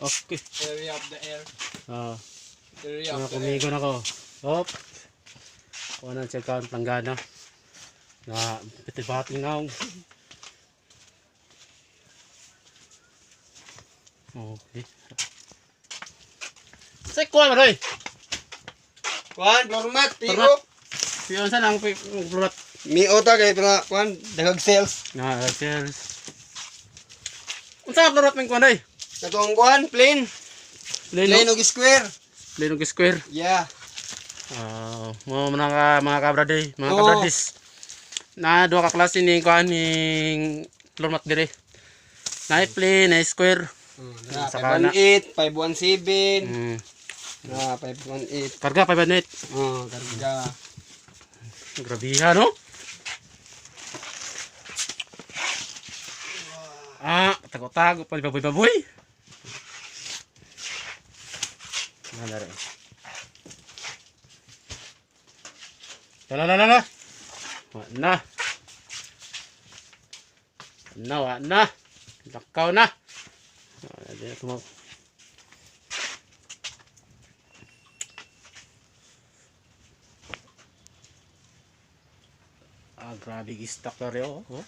Okay. Hurry up the air. Ah, Hurry up mga the air. kumigon ako. Hop. Kuha na siya kaon planggana. Na pitibati na. Okay. Sa kuha mo doy. Kuan, floor mat, Floor PO. Siyon sa lang plurat. Mio ta kay para kuan dagag sales. Na sales. Unsa nga plurat ming kuha doy? Katong kuan, plain. Plain Plain og square. Plain og square. Yeah. Ah, mga kabrade, mga Oo. kabradis. Na duha ka klase ni kuan ning floor mat dire. Na plain, na square. Na, Saka na. 518, 517. Na, 518. Karga 500. Oh, karga. Grabiha no? Ah, tago-tago pa baboy-baboy. Ano rin? La la la la. Wa na. Na wa na. Lakaw na. Ah, di na Ah, grabe gistock na rin oh. Oh.